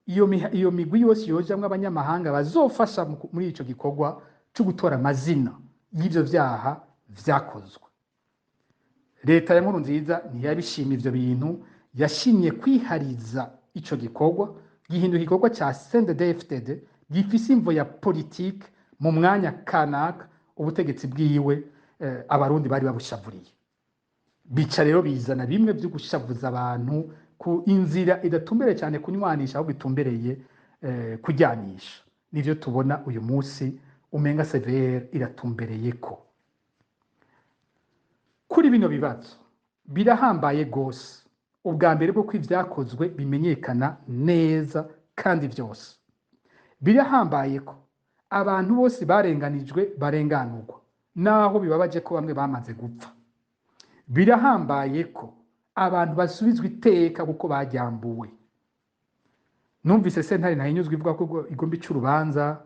iyo migwi yose yojamwo abanyamahanga bazofasha muri ico gikorwa co gutora amazina y'ivyo vyaha vyakozwe. Leta ya Nkurunziza ntiyabishima ivyo bintu, yashimye kwihariza ico gikorwa, gihinduka igikorwa ca CNDD-FDD gifise imvo ya politike mu mwanya kanaka ubutegetsi bwiwe abarundi bari babushavuriye. Bica rero bizana bimwe vyo gushavuza abantu ku inzira idatumbereye cyane kunywanisha, ahubwo itumbereye kujyanisha. Nivyo tubona uyu munsi umenga CVR iratumbereye ko. Kuri bino bibazo birahambaye gose. Ubwa mbere bwo kw'ivyakozwe bimenyekana neza kandi vyose. Birahambaye ko abantu bose barenganijwe barenganurwa, naho bibabaje ko bamwe bamaze gupfa. Birahambaye ko abantu basubizwa iteka kuko bajyambuwe. Numvise sentare ntahinyuzwa ivuga ko igomba ica urubanza,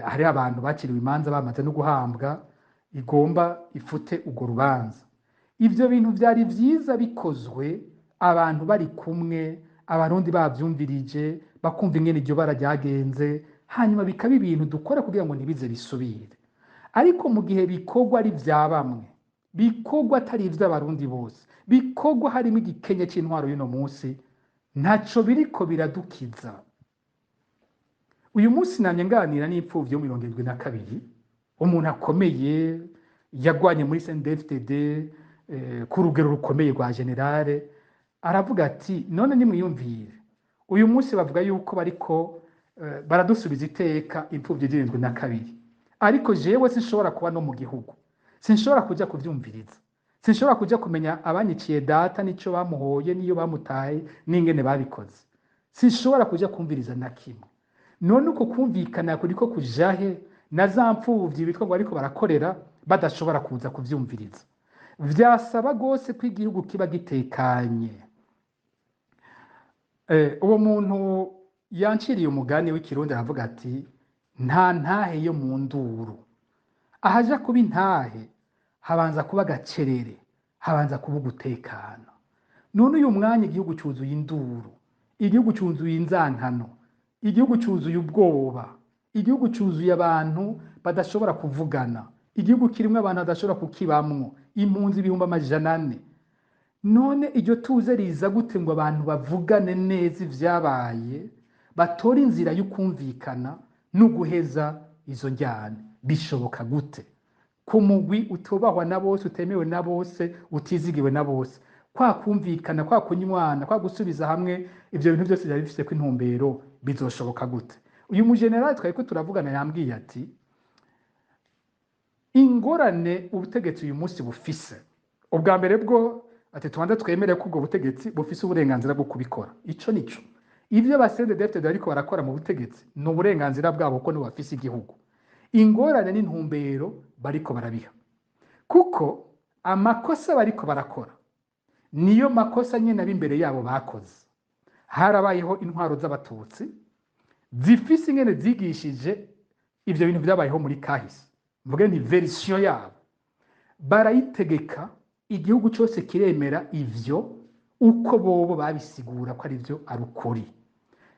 hari abantu bakiriwe imanza bamaze no guhambwa, igomba ifute urwo rubanza. Ivyo bintu vyari vyiza bikozwe abantu bari kumwe, abarundi bavyumvirije, bakumva ingene iryo bara ryagenze, hanyuma bikaba ibintu dukora kugira ngo ntibize bisubire. Ariko mu gihe bikorwa ari vya bamwe, bikorwa atari ivy'abarundi bose, bikorwa harimo igikenye c'intwaro y'uno munsi, ntaco biriko biradukiza. Uyu munsi namye nganira n'imfuvyi yo 72, umuntu akomeye yagwanye muri CNDD-FDD ku rugero rukomeye rwa generale, aravuga ati none nimwiyumvire, uyu munsi bavuga yuko bariko baradusubiza iteka imfuvyi 72, ariko jewe sinshobora kuba no mu gihugu, sinshobora kuja kuvyumviriza, sinshobora kuja kumenya abanyiciye data n'ico bamuhoye n'iyo bamutaye n'ingene babikoze, sinshobora kuja kumviriza na kimwe. None uko kumvikana kuriko kujahe na za mfuvyi bitwa ngo ariko barakorera badashobora kuza kuvyumviriza? Vyasaba gose ko igihugu kiba gitekanye. Uwo muntu yanciriye umugani w'ikirundi aravuga ati nta ntahe yo mu nduru. Ahaja kuba intahe habanza kuba gacerere, habanza kuba ugutekana. None uyu mwanya igihugu cuzuye induru, igihugu cuzuye inzankano, igihugu cuzuye ubwoba, igihugu cuzuye abantu badashobora kuvugana, igihugu kirimwo abantu badashobora kukibamwo, impunzi 400,000. None iryo tuze riza gute ngo abantu bavugane neza ivyabaye, batore inzira y'ukumvikana no guheza izo njyane? Bishoboka gute ku mugwi utubahwa na bose, utemewe na bose, utizigiwe na bose? Kwa kumvikana, kwa kunywana, kwa gusubiza hamwe ivyo bintu byose byari bifise ko intumbero, bizoshoboka gute? Uyu mujenerali twari ko turavugana yambwiye ati: "Ingorane ubutegetsi uyu munsi bufise, ubwa mbere bwo," ati, "tubanze twemere ko ubwo butegetsi bufise uburenganzira bwo kubikora." Ico nico, ivyo ba CNDD-FDD bariko barakora mu butegetsi ni uburenganzira bwabo, kuko nibo bafise igihugu. Ingorane n'intumbero bariko barabiha, kuko amakosa bariko barakora niyo makosa nyene ab'imbere yabo bakoze. Harabayeho intwaro z'Abatutsi zifise ingene zigishije ivyo bintu vyabayeho muri kahise, mvuge ni version yabo, barayitegeka, igihugu cyose kiremera ivyo uko bobo babisigura ko ari byo ari ukuri,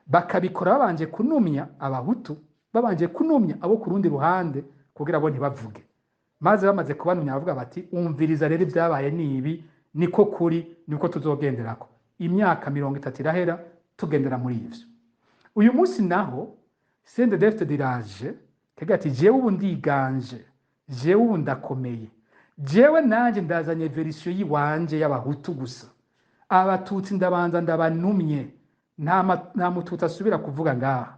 bakabikora babanje kunumya Abahutu, babanje kunumya abo ku rundi ruhande kugira bo ntibavuge. Maze bamaze kubanumya bavuga bati: "Umviriza rero, ibyabaye ni ibi, niko kuri, niko tuzogenderako." Imyaka 30 irahera tugendera muri ivyo. Uyu munsi naho CNDD-FDD iraje kagira ati: "Jewe ubu ndiganje, jewe ubu ndakomeye, jewe nanje ndazanye version yiwanje y'Abahutu gusa, Abatutsi ndabanza ndabanumye, nta Mututsi asubira kuvuga ngaha.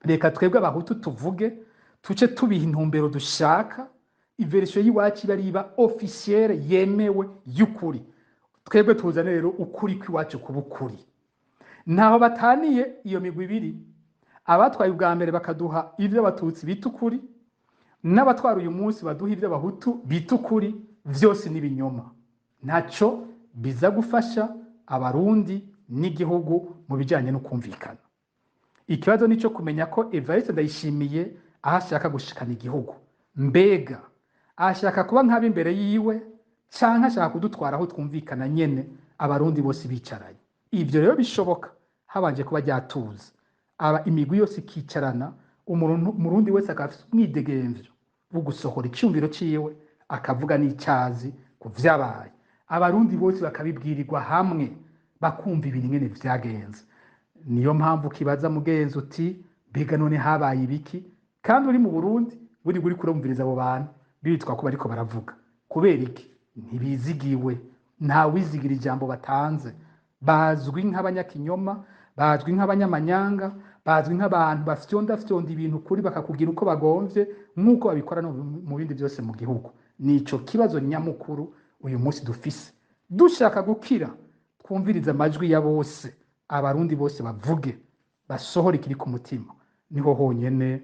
Reka twebwe Abahutu tuvuge, tuce tubiha intumbero dushaka, i version y'iwacu iba ari iba officielle yemewe y'ukuri. Twebwe tuzane rero ukuri kw'iwacu kuba ukuri." Ntaho bataniye iyo migwi ibiri: abatwaye ubwa mbere bakaduha ibyo Abatutsi bita ukuri, n'abatwara uyu munsi baduha ibyo Abahutu bita ukuri. Vyose ni ibinyoma, ntaco biza gufasha Abarundi n'igihugu mu bijanye no kumvikana. Ikibazo nico kumenya ko Evariste Ndayishimiye aho ashaka gushikana igihugu, mbega ashaka kuba nk'ab'imbere yiwe, canke ashaka kudutwara aho twumvikana nyene, Abarundi bose bicaranye? Ivyo rero bishoboka habanje kuba ryatuza, aba imigwi yose ikicarana, Umurundi wese akaba afise umwidegemvyo wo gusohora iciyumviro ciwe, akavuga n'icazi ku vyabaye, Abarundi bose bakabibwirirwa hamwe, bakumva ibintu ingene vyagenze. Niyo mpamvu ukibaza mugenzi uti: "Mbega none habaye ibiki?" Kandi uri mu Burundi buri uriko urumviriza abo bantu bitwa ko bariko baravuga. Kubera iki? Ntibizigiwe, nta wizigira ijambo batanze. Bazwi nk'abanyakinyoma, bazwi nk'abanyamanyanga, bazwi nk'abantu bafyondafyonda ibintu kuri bakakubwira uko bagomvye, nk'uko babikora no mu bindi byose mu gihugu. Nico kibazo nyamukuru uyu munsi dufise. Dushaka gukira, twumvirize amajwi ya bose, Abarundi bose bavuge, basohore ikiri ku mutima. Niho honyene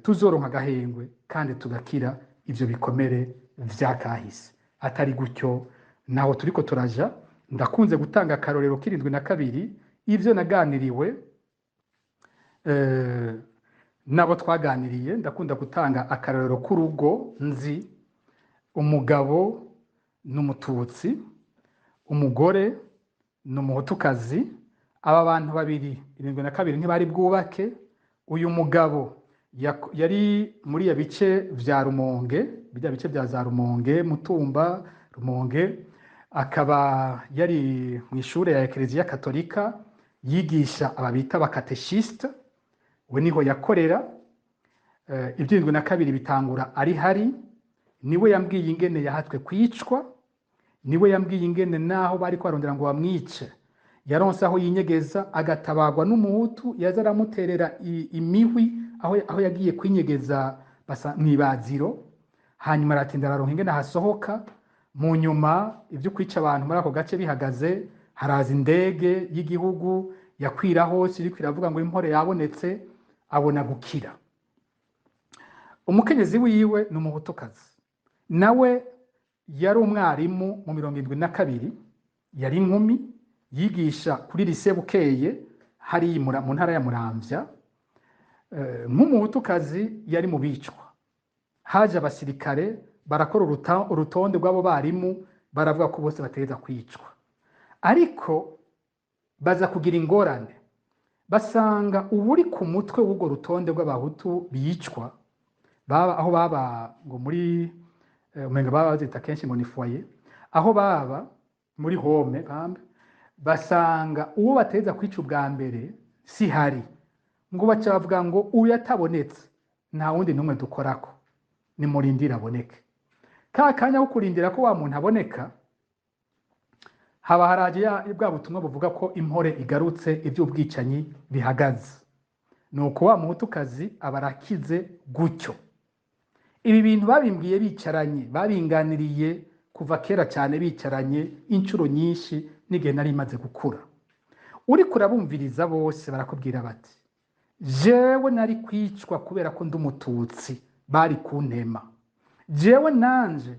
tuzoronka agahengwe kandi tugakira ivyo bikomere vya kahise. Atari gutyo, naho turiko turaja. Ndakunze gutanga akarorero k'72, ivyo naganiriwe nabo twaganiriye. Ndakunda gutanga akarorero k'urugo nzi: umugabo ni Umututsi, umugore ni Umuhutukazi. Aba bantu babiri 72 ntibari bwubake. Uyu mugabo yari muri ya bice vya Rumonge, bijya bice bya za Rumonge, Mutumba, Rumonge, akaba yari mu ishure ya Ekereziya Katolika yigisha aba bita abakateshiste, we niho yakorera. 72 bitangura ari hari. Niwe yambwiye ingene yahatwe kwicwa, niwe yambwiye ingene naho bari kwarondera ngo bamwice yaronse aho yinyegeza, agatabagwa n'Umuhutu yaza aramuterera imihwi aho yagiye kwinyegeza mw'ibaziro. Hanyuma aratinda araronka ingene ahasohoka. Mu nyuma ibyo kwica abantu muri ako gace bihagaze, haraza indege y'igihugu yakwira hose iriko iravuga ngo impore yabonetse, abona gukira. Umukenyezi wiwe ni Umuhutukazi, nawe yari umwarimu. Mu 72 yari inkumi, yigisha kuri lycée Bukeye hari mu ntara ya Muramvya. Nk'Umuhutukazi yari mu bicwa. Haje abasirikare barakora urutonde rw'abo barimu, baravuga ko bose bategeza kwicwa, ariko baza kugira ingorane, basanga uwuri ku mutwe w'urwo rutonde rw'Abahutu bicwa, baba aho baba ngo muri umenga baba bazita kenshi ngo ni foyer aho baba. Muri home bambe basanga uwo bateza kwica ubwa mbere si hari, ngo baca bavuga ngo uyu atabonetse nta wundi n'umwe dukorako, nimurindire aboneke. Ka kanya ko kurindira ko wa muntu aboneka, haba haraje bwa butumwa buvuga ko impore igarutse, iby'ubwicanyi bihagaze. Nuko wa muhutukazi aba arakize gutyo. Ibi bintu babimbwiye bicaranye, babinganiriye kuva kera cyane, bicaranye inshuro nyinshi n'igihe nari maze gukura. Uriko urabumviriza bose barakubwira bati: "Jewe nari kwicwa kubera ko ndi umututsi, bari kuntema. Jewe nanje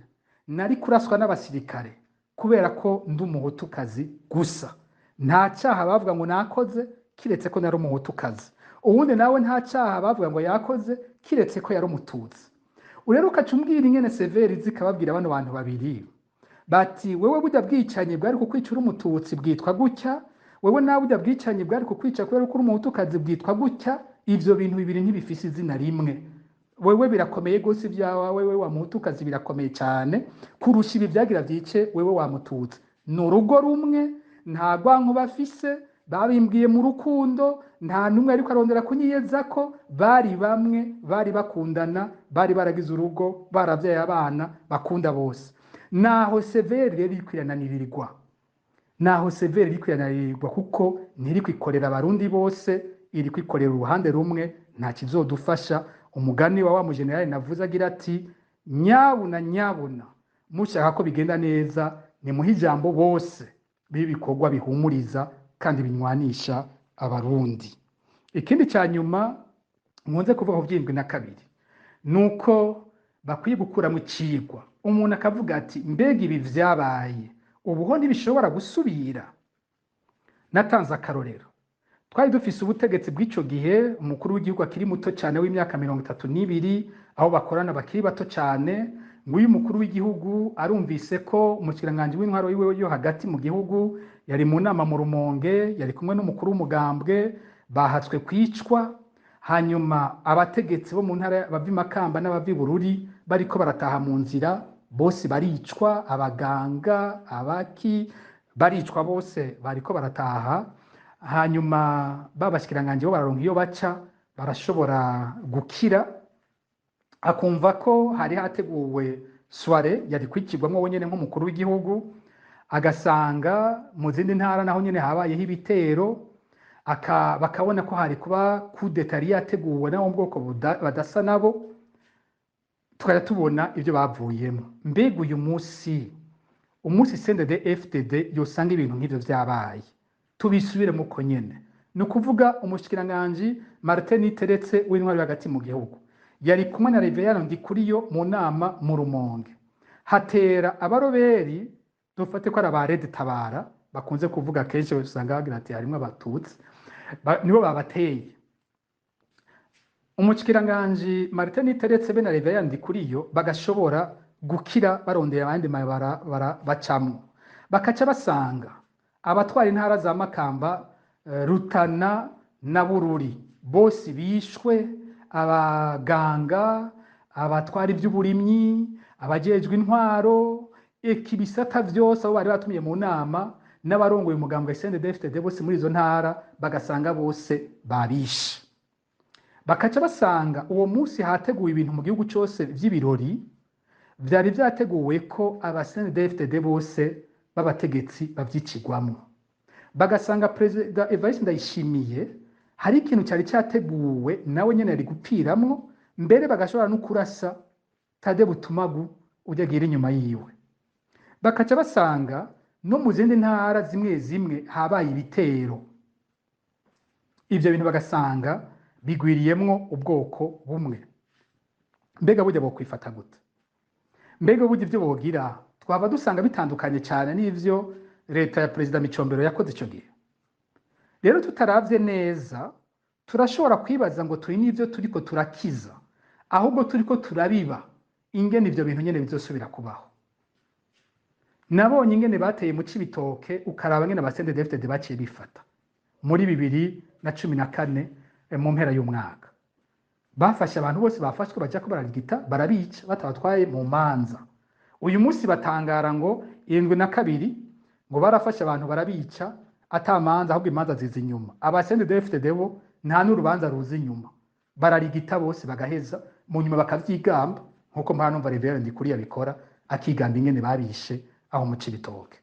nari kuraswa n'abasirikare kubera ko ndi umuhutukazi gusa. Nta cyaha bavuga ngo nakoze kiretse ko nari umuhutukazi." Uwundi nawe nta cyaha bavuga ngo yakoze kiretse ko yari umututsi. Rero ukaca umbwira ingene CVR zikababwira bano bantu babiri bati: "Wewe burya bwicanyi bwari kukwica uri umututsi bwitwa gutya, wewe nawe burya bwicanyi bwari kukwica kubera ko uri umuhutukazi bwitwa gutya." Ivyo bintu bibiri ntibifise izina rimwe. Wewe birakomeye gose ibyawe, wewe wa muhutukazi, birakomeye cyane kurusha ibi byagira byice wewe wa mututsi. Ni urugo rumwe, nta rwanko bafise, babimbwiye mu rukundo, nta n'umwe ariko arondera kunyiyeza ko bari bamwe, bari bakundana, bari baragize urugo, baravyaye abana bakunda bose. Naho CVR rero iriko irananirirwa, naho CVR iriko irananirirwa, kuko ntiri kwikorera abarundi bose, iri kwikorera uruhande rumwe. Nta kizodufasha. Umugani wa mujenerali navuze agira ati: "Nyabuna nyabuna, mushaka ko bigenda neza, nimuhe ijambo bose, bibikorwa bihumuriza kandi binywanisha abarundi." Ikindi cya nyuma nkunze kuvuga ku 72 nuko bakwiye gukuramo icigwa. Umuntu akavuga ati: "Mbega ibi vyabaye, ubuho ntibishobora gusubira?" Natanze akarorero: twari dufise ubutegetsi bw'ico gihe, umukuru w'igihugu akiri muto cyane w'imyaka 32, aho bakorana bakiri bato cyane. Nguyu umukuru w'igihugu arumvise ko umushikiranganji w'intwaro wiwe yo hagati mu gihugu yari mu nama mu Rumonge, yari kumwe n'umukuru w'umugambwe, bahatswe kwicwa. Hanyuma abategetsi bo mu ntara bava i Makamba n'abava i Bururi bariko barataha mu nzira, bose baricwa, abaganga abaki baricwa, bose bariko barataha. Hanyuma babashikiranganji bo bararonka iyo baca, barashobora gukira. Akumva ko hari hateguwe soirée yari kwikirwamwo wenyene nk'umukuru w'igihugu, agasanga mu zindi ntara naho nyene habayeho ibitero, bakabona ko hari kuba coup d'état yari yateguwe nabo mu bwoko badasa nabo. Tukajya tubona ibyo bavuyemo. Mbega uyu munsi, umunsi CNDD FDD yosanga ibintu nk'ivyo vyabaye, tubisubiremo uko nyene, ni ukuvuga umushikiranganji Martin Niteretse w'intwari hagati mu gihugu yari kumwe na Reverien Ndikuriyo mu nama mu Rumonge, hatera abaroberi, dufate ko ari aba Red Tabara bakunze kuvuga kenshi, usanga bagira ati harimwo abatutsi, nibo babateye. Umushikiranganji Martin Niteretse be na Reverien Ndikuriyo bagashobora gukira, barondera abandi bacamwo, bakaca basanga abatwara intara za Makamba, Rutana na Bururi bose bishwe, abaganga, abatwara iby'uburimyi, abajejwe intwaro, eka ibisata vyose, abo bari batumiye mu nama n'abarongoye umugambwe CNDD-FDD bose muri izo ntara, bagasanga bose babishe. Bakaca basanga uwo munsi hateguwe ibintu mu gihugu cyose vy'ibirori, vyari vyateguwe ko aba CNDD-FDD bose b'abategetsi bavyicigwamwo. Bagasanga Perezida Evariste Ndayishimiye hari ikintu cyari cyateguwe, nawe nyene yari gupfiramwo, mbere bagashobora no kurasa Tade Butumagu ujya agira inyuma yiwe. Bakaca basanga no mu zindi ntara zimwe zimwe habaye ibitero, ivyo bintu bagasanga bigwiriyemwo ubwoko bumwe. Mbega burya bokwifata gute? Mbega burya ivyo bogira twaba dusanga bitandukanye cyane n'ivyo leta ya Perezida Micombero yakoze ico gihe? Rero tutaravye neza, turashobora kwibaza ngo turi n'ivyo turiko turakiza, ahubwo turiko turabiba ingene ivyo bintu nyene bizosubira kubaho. Nabonye ingene bateye mu Cibitoke, ukaraba ingene aba CNDD-FDD baciye bifata muri 2014, mu mpera y'umwaka. Bafashe abantu bose bafashwe, baja ko bararigita, barabica batabatwaye mu manza. Uyu munsi batangara ngo 72 Ngo barafashe abantu barabica ata manza, ahubwo imanza ziza inyuma. Aba CNDD-FDD bo nta n'urubanza ruza inyuma, bararigita bose bagaheza, mu nyuma bakavyigamba, nkuko mpora numva Reverend Ndikuriyo abikora, akigamba ingene babishe aho mu Cibitoke.